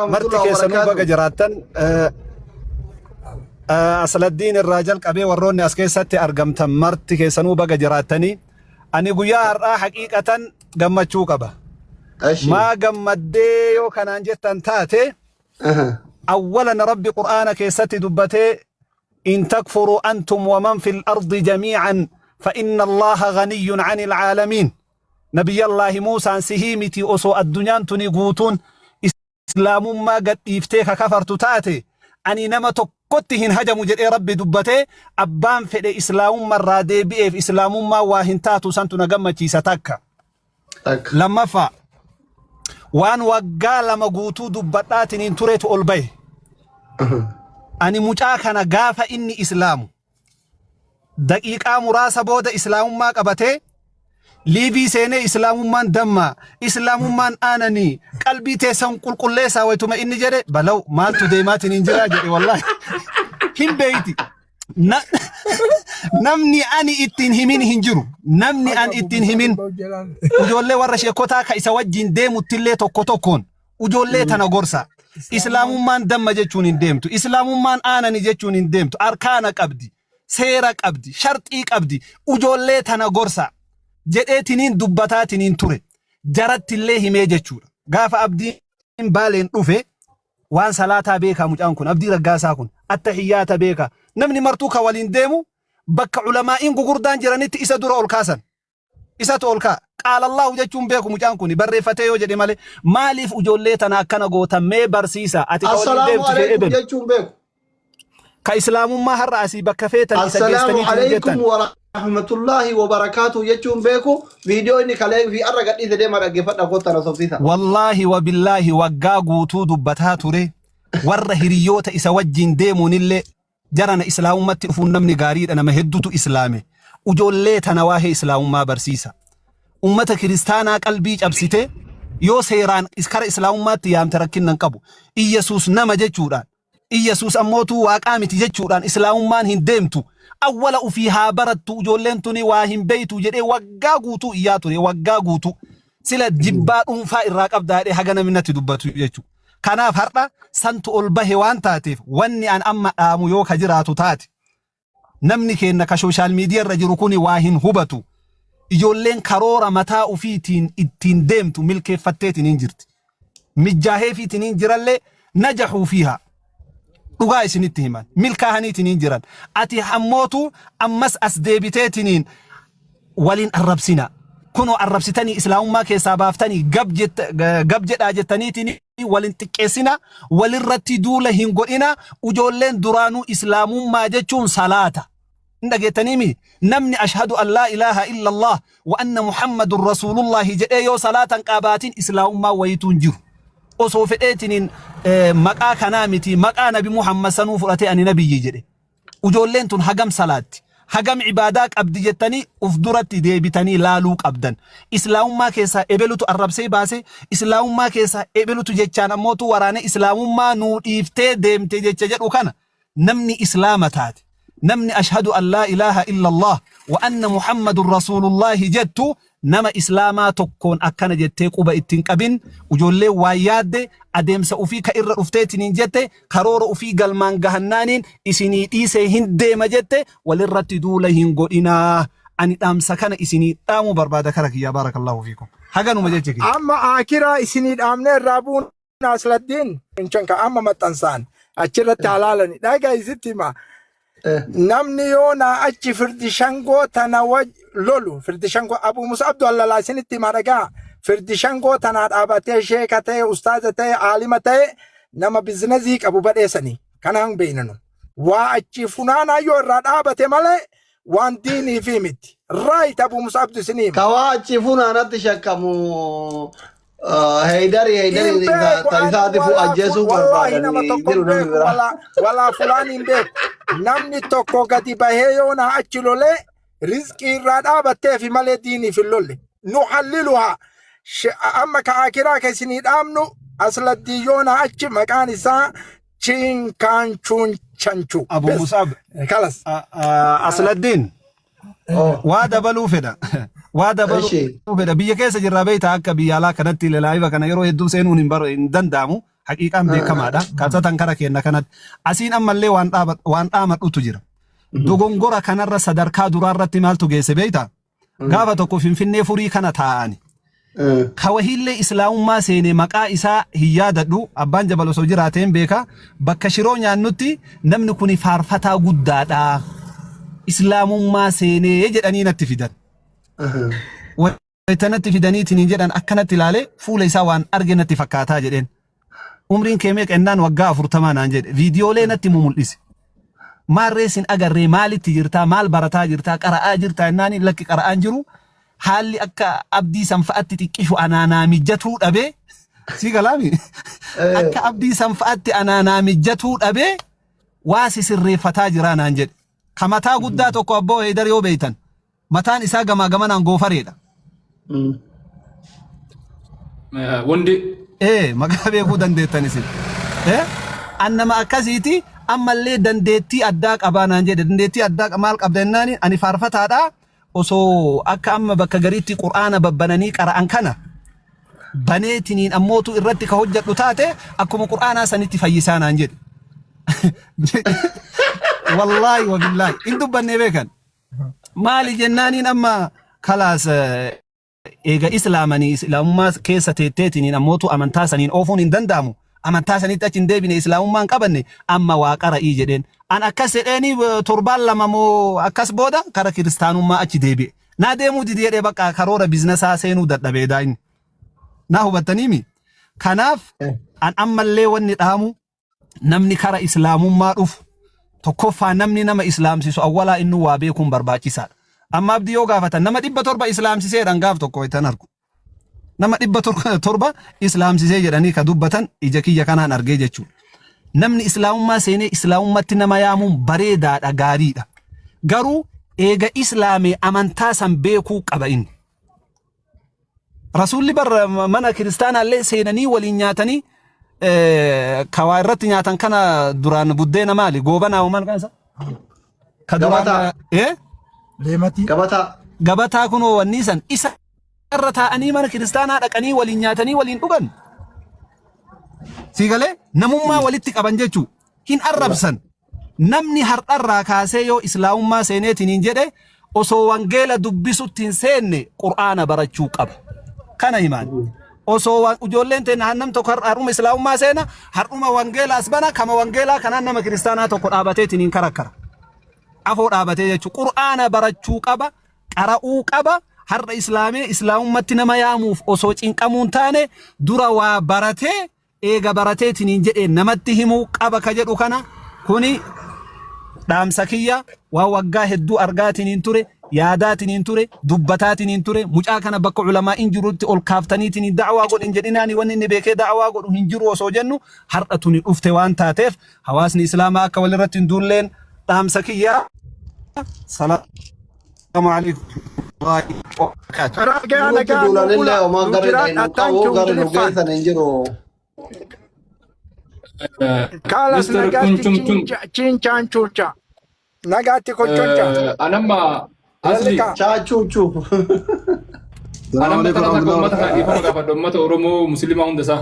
Marti keessanuu baga jiraattan. Asladdiin irraa jalqabee warroonni as keessatti argamtan marti keessanuu baga jiraattanii. Ani guyyaa har'aa haqiiqatan gammachuu qaba. Maa gammaddee yoo kanaan jettan taate, awwalan Rabbi Qur'aana keessatti dubbatee in takfuruu antum waman fil ardi jamii'an fa inna Allaha ghaniyyun 'anil caalamiin. Nabiyyallaahi Muusaan sihii miti osoo addunyaan tuni guutuun Islaamummaa gad dhiiftee ka kafartu taate ani nama tokkotti hin hajamu jedhee Rabbi dubbatee abbaan fedhe Islaamumma irraa deebi'eef Islaamummaa waa hin taatu santu na gammachiisa takka. Takka. Lammaffaa waan waggaa 2 guutuu dubbadhaatiniin turetu ol bahe. Ani mucaa kana gaafa inni Islaamu daqiiqaa muraasa booda islaamummaa qabatee liivii seenee islaamummaan damma islaamummaan aananii qalbii teessan qulqulleessaa waytuma inni jedhe balaw maaltu deemaatiin hin jiraa jedhe wallaahi hin beeyti. Namni ani ittiin himin hin jiru. Namni ani ittiin himin ijoollee warra sheekotaa ka isa wajjin deemuttillee tokko tokkoon ijoollee tana gorsa. Islaamummaan damma jechuun hin deemtu. Islaamummaan aanani jechuun hin deemtu. Arkaana qabdi. Seera qabdi. Sharxii qabdi. Ijoollee tana gorsa. Jedheetiniin dubbataatiniin ture. Jarattillee himee jechuudha. Gaafa abdiin baaleen dhufe waan salaataa beekaa mucaan kun abdii raggaasaa kun attahiyyaata beekaa. Namni martuu ka waliin deemu bakka ulamaa'iin gugurdaan jiranitti isa dura ol kaasan. Isatu ol ka'a. Qaala Allahu jechuun beeku mucaan kun barreeffatee yoo jedhe malee maaliif ijoollee tana akkana gootan mee barsiisa ati ka waliin Assalaamu deemtu shee alaikum ebelu. jechuun beeku. Ka islaamummaa har'a asii bakka feetan isa Assalaamu geessaniitiin alaikum jettan. wa rahmatullahi wa barakaatu jechuun beeku. Viidiyoo inni kalee fi arra gadhiise deema dhaggeeffadha kottaa na sobsiisa. Wallaahi wa billaahi waggaa guutuu dubbataa ture warra hiriyoota isa wajjin deemuunillee Jarana islaamummatti dhufuun namni gaariidha nama heddutu islaame. Ujoollee tana waahee islaamummaa barsiisa. Ummata kiristaanaa qalbii cabsite yoo seeraan kara islaamummaatti yaamte rakkinna hin qabu. Iyyasuus nama jechuudhaan Iyyasuus ammootuu waaqaa miti jechuudhaan islaamummaan hin deemtu. Awwala ufii haa barattu ijoolleen tuni waa hin beeytu jedhee waggaa guutuu iyyaa ture waggaa guutuu. Sila jibbaa dhuunfaa irraa qabdaa jedhee haga namni natti dubbatu jechuudha. Kanaaf har'a santu ol bahe waan taateef wanni an amma dhaamu yoo ka jiraatu taate namni keenna ka social media irra jiru kuni waa hin hubatu. Ijoolleen karoora mataa ufiitiin ittiin deemtu milkeeffatteetiin hin jirti. Mijjaaheefiitiin hin jirallee najaxuu fiihaa. Dhugaa isinitti himan. Milkaahaniitiin hin jiran. Ati ammootu ammas as deebiteetiniin waliin arrabsina. Kunoo arrabsitanii islaamummaa keessaa baaftanii gab gab jedhaa jettaniitiin walin xiqqeessina walirratti duula hin godhina ijoolleen duraanuu islaamummaa jechuun salaata. Hin dhageettaniimi namni ashhadu an laa ilaaha illallah wa anna muhammadun rasuulullahi jedhee yoo salaatan qaabaatiin islaamummaa wayituu hin jiru. Osoo fedheetiniin maqaa kanaa miti maqaa nabi Muhammad sanuu fudhatee ani nabiyyi jedhe. Ujoolleen tun hagam salaatti, hagam ibaadaa qabdi jettanii uf duratti deebitanii laaluu qabdan. Islaamummaa keessaa ebelutu arrabsee baase, Islaamummaa keessaa ebelutu jechaan ammootu waraanee Islaamummaa nuu dhiiftee deemte jecha jedhu kana namni Islaama taate, namni ashhadu an laa ilaaha illallah wa anna Muhammadun rasuulullaahi jettu Nama Islaamaa tokkoon akkana jettee quba itti hin qabin, ujoolleen waan yaadde, adeemsa ufii ka irra dhufteetiniin jette, karoora ufii galmaan gahannaaniin isinii dhiisee hin deema jette walirratti duula hin godhinaa. Ani dhaamsa kana isinii dhaamuu barbaada kara kiyyaa baarakallaahu fiikum. Haganuma jecha kiyya. Amma aakiraa isinii dhaamnee irraa buuna Asladdiin finchan ka amma maxxansaan achirratti halaalani dhagaa isitti hima. Namni yoo naa achi firdi shangoo tana waj lolu firdi shangoo Abu Musa Abdu Allalaa isinitti hima dhagaa firdi shangoo tanaa dhaabatee sheeka ta'e ustaaza ta'e aalima ta'e nama bizinazii qabu badheessanii kanaan beeknanu. Waa achi funaanaa yoo irraa dhaabate malee waan diinii fi miti. Raayit Abu Musa Abdu isinii hima. Kawaa achi funaanatti shakkamu Heydari Heydari Hin beeku ta ani isaati fu walaa ajjeesuu wallaahi nama barbaadanii tokko jiru hin namni beeku biraa. walaa walaa fulaan hin beeku. Namni tokko gadi bahee yoo naa achi lolee rizqii irraa dhaabatteefi malee diiniif hin lolle. Nu halliluhaa amma ka akiraa ka isinii dhaamnu asladdii yoo naa achi maqaan isaa chiinkaanchuun chanchu. Abu Bes Musab kalas. Asladdiin Oh, waa dabaluu fedha. Waa dabaluu eshi. fedha. Biyya keessa jirraa beektaa akka biyya alaa kanatti laayiva kana yeroo hedduu seenuun hin danda'amu. Haqiiqaan beekamaadha. Kaasatan kara keenna kanatti. Asiin ammallee waan dhaaba waan dhaamadhutu jira. Dogongora kanarra sadarkaa duraarratti maaltu geesse beektaa? Gaafa tokko Finfinnee furii kana taa'ani. Ka wahiillee islaamummaa seene maqaa isaa hin yaadadhu abbaan jabal osoo jiraateen beeka bakka shiroo nyaannutti namni kuni faarfataa guddaadha islaamummaa seenee jedhanii natti fidan. Wayita natti fidaniitiin hin jedhan akkanatti ilaalee fuula isaa waan arge natti fakkaataa jedheen. Umriin kee meeqa ennaan waggaa 40 naan jedhe. Viidiyoolee natti mumul'ise. Maarree sin agarree maalitti jirtaa maal barataa jirtaa qara'aa jirtaa ennaan lakki qara'aan jiru haalli akka abdii san fa'atti xiqqishu anaa naa mijjatuu dhabee si galaami akka abdii san fa'atti anaa naa mijjatuu dhabee waa si sirreeffataa jiraa naan jedhe. Ka mataa guddaa tokko abboo Heydar yoo beeytan Mataan isaa gamaa gamanaan goofareedha. Wandi Ee maqaa beekuu dandeettan isin. Ee an nama akkasiiti ammallee dandeettii addaa qabaa naan jedhe dandeettii addaa maal qabda jennaani ani faarfataadha osoo akka amma bakka gariitti qur'aana babbananii qara'an kana baneetiniin ammootu irratti ka hojjedhu taate akkuma qur'aanaa sanitti fayyisaa naan jedhe. Wallaahi wabillaahi hin dubbannee beekan. Maali jennaaniin amma kalaas eega islaamanii islaamummaa keessa teetteetiniin ammootu amantaa saniin oofuun hin danda'amu. Amantaa sanitti achi hin deebine islaamummaa hin qabanne amma waa qara'ii jedheen. An akkas jedheeni torbaan lama moo akkas booda kara kiristaanummaa achi deebi'e. Naa deemuu didi jedhee bakka karoora biiznasaa seenuu dadhabee daa'imni. Naa hubattaniimi? Kanaaf an ammallee wanni dhaamu namni kara islaamummaa dhufu tokkoffaa namni nama islaamsisu awwalaa innuu waa beekuun barbaachisaadha. Amma abdii yoo gaafatan nama 700 islaamsiseedhaan gaaf tokko itti argu. Nama 700 islaamsisee jedhanii ka dubbatan ija kiyya kanaan argee jechuudha. Namni islaamummaa seenee islaamummaatti nama yaamuun bareedaadha gaariidha. Garuu eega islaamee amantaa san beekuu qaba inni. Rasuulli bar mana kiristaanaallee seenanii waliin nyaatanii kawaa irratti nyaatan kana duraan buddeena maali goobanaa moo maal kan isa? Ka duraan Gabataa. eh? Leematii. Gabataa. Gabataa kunoo wanni san isa irra taa'anii mana kiristaanaa dhaqanii waliin nyaatanii waliin dhugan. Sii galee namummaa walitti qaban jechuu hin arrabsan. Namni har'arraa kaasee yoo islaamummaa seeneetiniin jedhe osoo wangeela dubbisutti hin seenne qur'aana barachuu qaba. Kana himaan. Osoo waan ijoolleen teenna hannam tokko har'a har'uma islaamummaa seena har'uma wangeela as bana kama wangeelaa kanaan nama kiristaanaa tokko dhaabateetiniin karakkara. Afoo dhaabatee jechuudha. Qur'aana barachuu qaba. Qara'uu qaba. Har'a islaamee islaamummatti nama yaamuuf osoo cinqamuun taane dura waa baratee eega barateetiniin jedhee namatti himuu qaba ka jedhu kana kuni dhaamsa kiyya waan waggaa hedduu argaatiniin ture yaadaatiniin ture dubbataatiniin ture mucaa kana bakka ulamaa'in jirutti ol kaaftaniitiniin da'awaa godhin jedhinaani wanni inni beekee da'awaa godhu hin jiru osoo jennu har'a tuni dhufte waan taateef hawaasni islaamaa akka walirratti hin duulleen dhaamsa kiyya. Salaamu alaikum warahmatullahi wabarakatuh. Karaa gahaa Nurratti nagaa nuu duulanillee bula homaa nuu garri jiraadha dhaynu thank qabu you garri nu Ingiliffaan. geessan hin jiru. Kaalas Mr. nagaatti Kunchumchum chinchaan chuucha. Nagaatti kochoncha. anamma asli Lallikaa. Chaachuuchuu. Salaamu anamma alaikum tana takka warahmatullahi ummata kana wabarakatuh. dhiifama gaafadha ummata Oromoo musliimaa hunda isaa.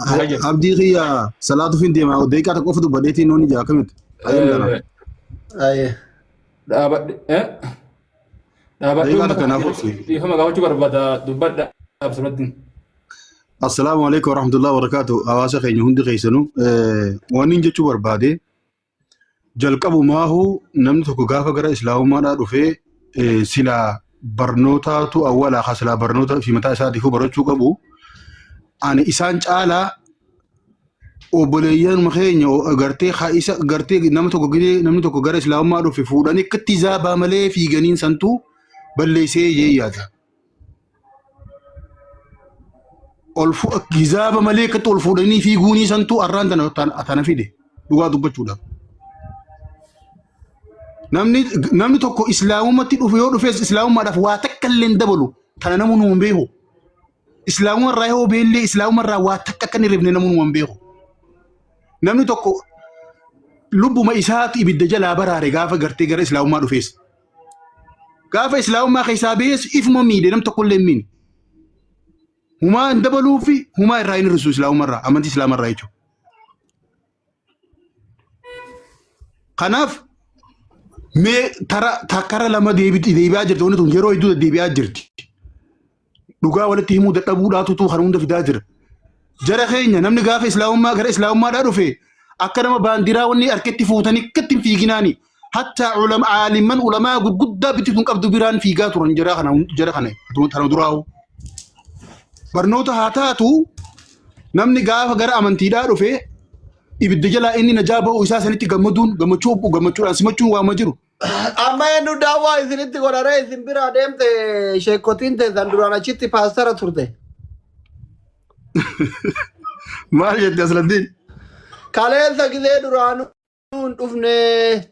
Hayya. Abdii kiyya salaatuuf hin deema. Daqiiqaa tokko qofa dubbadheetiin nuuni jira akkamitti? Ayyam kana. Aye. Dhaabadhe eh? Dhaabadhe Daqiiqaa uummata takka naaf kana obsi. dhiifama gaafachuu barbaada dubbadha asirratti. Assalaamu alaikum warahmatullahi wabarakatuh. Hawaasa keenya hundi keessanuu wanni hin jechuu barbaade jalqabumaahu namni tokko gaafa gara islaamummaadhaa dhufee silaa barnootaatu awwalaa ka silaa barnoota fi mataa isaatiifuu barachuu qabu. Ani isaan caalaa obboleeyyanuma keenya gartee haa isa gartee nama tokko gidee namni tokko gara islaamummaa dhufe fuudhanii akkatti zaabaa malee fiiganiin santuu balleessee jee yaada. Ol gizaaba malee akkatti ol fuudhanii fiiguunii santuu arraan tana tana fide dhugaa dubbachuudhaaf. Namni namni tokko islaamummaatti dhufe yoo dhufes islaamummaadhaaf waa takka illee hin dabalu tana namuu nu hin beeku. Islaamuma irraa yoo beellee islaamuma irraa waa takka akka hin hirrifne namuu nu hin beeku. Namni tokko lubbuma isaatu ibidda jalaa baraare gaafa gartee gara islaamummaa dhufees. Gaafa islaamummaa keessaa bahees ifuma miidhe nam tokko illee hin miine. Humaa hin dabaluu fi humaa irraa hin hir'isu islaamumarraa amantii islaamarraa jechuudha. Kanaaf mee tara takkara lama deebi'aa jirti wanti tun yeroo hedduu deddeebi'aa jirti. Dhugaa walitti himuu dadhabuudhaatutu kan hunda fidaa jira. Jara keenya namni gaafa islaamummaa gara islaamummaadhaa dhufe akka nama baandiraa wanni harkatti fuutanii akkatti hin fiiginaani. Hatta ulama aalimman ulamaa gurguddaa bitti tun qabdu biraan fiigaa turan jara kana jara kana tana duraa'u. Barnoota haa taatu namni gaafa gara amantiidhaa dhufe ibidda jalaa inni najaa ba'u isaa sanitti gammaduun gammachuu gammachuudhaan simachuun waama jiru. Amma eenyu daawwaa isinitti godharee isin biraa deemte sheekotiin teessan duraan achitti paastara turte. Maal jette Asladdiin? Kaleessa gizee duraanuu hin dhufne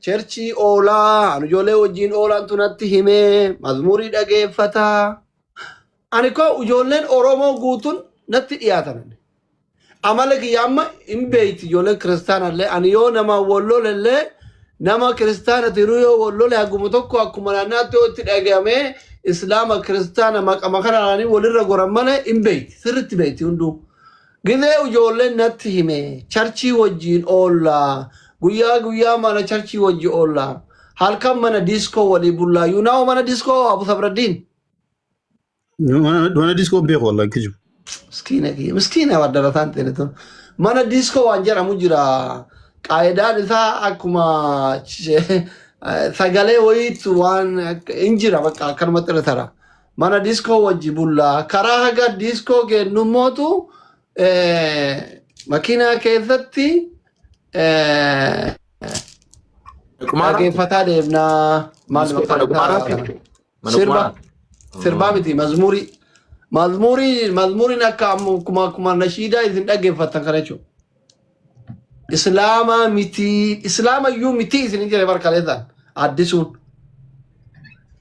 cherchii oolaa ani ijoollee wajjin oolaan tunatti himee mazmurii dhageeffataa. Ani koo ijoolleen Oromoo guutuun natti dhiyaatan. Amala kiyya amma hin beeyti ijoolleen kiristaanallee ani yoo nama wallolellee nama kiristaana tiruu yoo wallole haguma tokko akkuma naannaatti yoo itti dhagahame islaama kiristaana maqama kanaan walirra goran malee hin beeyti sirriitti beeyti hunduu. Gizee ijoolleen natti hime charchii wajjiin oolla guyyaa guyyaa mana charchii wajji oolla halkan mana diiskoo walii bullaa you know mana diiskoo Abu Sabraddiin. Mana diiskoo hin beeku wallahi kijibu. Miskiina kiyya miskiina wardarataan ta'e tun. Mana diiskoo waan jedhamu jira. Qaayidaan isaa akkuma sagalee wayiitu waan hin jira bakka akkanumatti irra tara. Mana diiskoo wajji bullaa karaa haga diiskoo geennumootu makiinaa keessatti Qumaara? dhaggeeffataa deemnaa. Maal Diiskoo maqaan mana isaa? qumaaraati? Mana Sirba. qumaara? Sirbaa miti mazmurii. Mazmurii mazmuriin akka akkuma akkuma nashiidaa isin dhaggeeffattan kana jechuudha. Islaama miti islaama iyyuu miti isin jedhe barkaleessaan addisuun.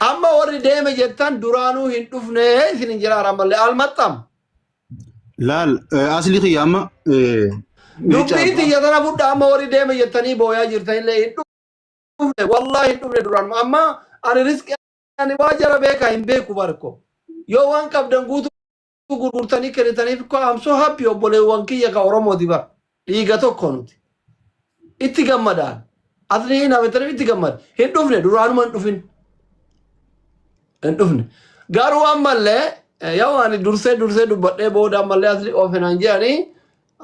Amma warri deeme jettan duraanuu hin dhufne isin jira ammallee almaxxam. Laal asli kiyya amma Dubbii tiyya tana fudhaa amma warri deeme jettanii booyaa jirtanillee hin dhufne wallaahi hin dhufne duraan amma ani riskii ani waa jara beekaa hin beeku barko yoo waan qabdan guutuu gurgurtanii kennitaniif ko I'm so happy obboleewwan kiyya ka Oromooti bar dhiiga tokko nuti itti gammadaan asli hin hafetaniif itti gammada hin dhufne duraanuma hin dhufin hin dhufne garuu ammallee yoo ani dursee dursee dubbadhee booda ammallee asli oofinaan jedhanii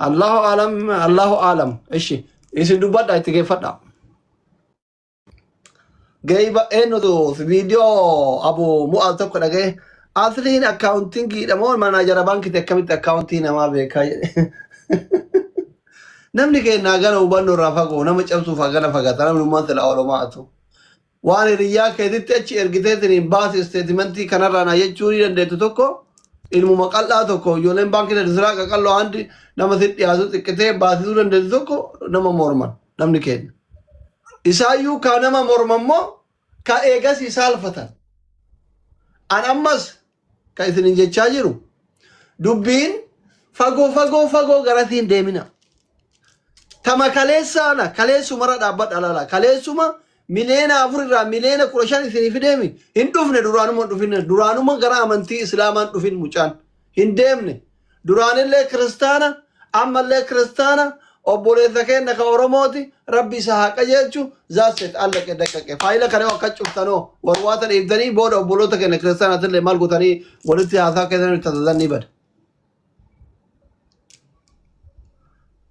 Allahu alam Allahu alam ishi isin dubbadha itti geeffadha. Geeyba eenyutu viidiyoo abu mu'aaz tokko dhaga'e asliin akkaawuntingiidha moo manaajara baankiiti akkamitti akkaawuntii namaa beekaa jedhe. Namni keenya hagana hubannoo irraa fagoo nama cabsuuf hagana fagaata namni ummaan sila oolomaatu. Waan hiriyyaa keetitti achi ergiteetiin baasi isteetimentii kanarraa na jechuu ni dandeettu tokko ilmuma qal'aa tokko ijoolleen baankii dandeessu qaqalloo handi nama si dhiyaatu xiqqitee baasisuu dandeettu tokko nama morman namni keenya. Isaayyuu ka nama morman immoo ka eegasii saalfatan. An ammas ka isinin jechaa jiru dubbiin fagoo fagoo fagoo garasii hin deemina. Tama kaleessaana kaleessumarra dhaabbadha laala kaleessuma miliyoona 4 irraa miliyoona 15 isinii fideemi hin dhufne duraanuma hin dhufin duraanuma gara amantii islaamaa hin dhufin mucaan hin deemne duraanillee kiristaana ammallee kiristaana obboleessa keenya ka Oromooti rabbi isa haa qajeelchu zaaset allaqe daqqaqe faayila kana yoo akka cuftanoo warwaata dhiibdanii booda obboloota keenya kiristaanaatillee maal gootanii walitti haasaa keessan taasisan ni bada.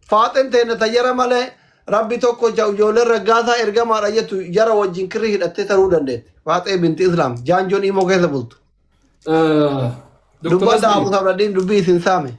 Faaxeen teenya tayyara malee rabbi tokko ijoolleen raggaasaa ergamaadha jettu jara wajjin kirrii hidhattee taruu dandeetti. Faaxee binti Islaam jaanjoon imoo keessa bultu. Dr. Dubbadda Asli, Abu Sabraddiin dubbii isin saame.